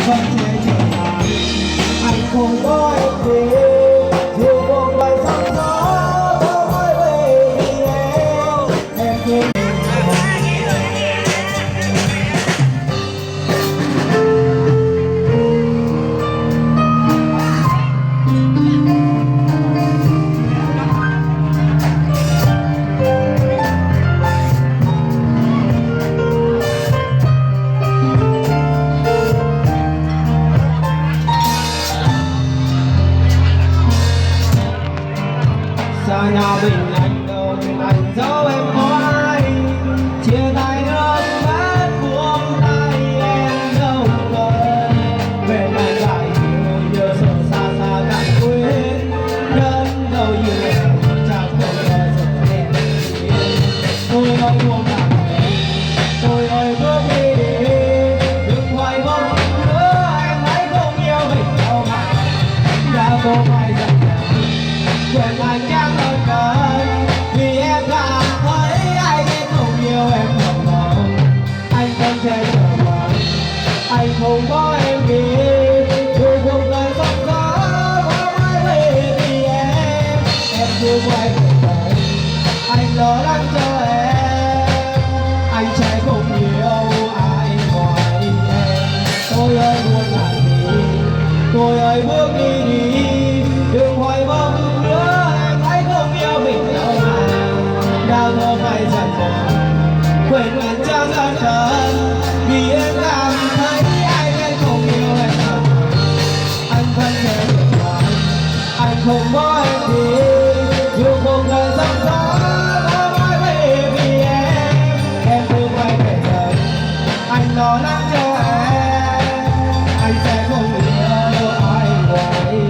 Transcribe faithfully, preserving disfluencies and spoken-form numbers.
Xa nhà Bình Anh đâu, Bình Anh dấu em có ai. Chia tay nước mắt buông tay em đâu còn. Về lại lại nhiều giờ sầu xa xa tạm quên. Đơn đâu nhiều em chẳng không bao giờ quên. Tôi ơi buông thả, tôi ơi bước đi đi. Đừng hoài mong nữa, anh hãy không yêu mình đâu mà. Đã có phải rằng quên anh chắc hơn cần. Vì em cảm thấy anh sẽ không yêu em bằng lòng. Anh vẫn sẽ chờ đợi. Anh không bỏ em đi. Dù cuộc đời sóng gió có mãi về vì em. Em cứ quay về đây. Anh lo lắng cho em. Anh sẽ không yêu ai ngoài em. Tôi ơi buông thả đi. Tôi ơi bước đi đi. Đừng hoài mong nữa. Em hãy không yêu mình đâu mà. Đã có phải rằng quên anh chắc là cần. Vì em cảm thấy anh sẽ không yêu em. Anh vẫn sẽ ở lại. Anh không bỏ em đi. Dù cuộc đời sóng gió có mãi về vì em. Em cứ quay về đây. Anh lo lắng cho em. Anh sẽ không yêu ai ngoài em.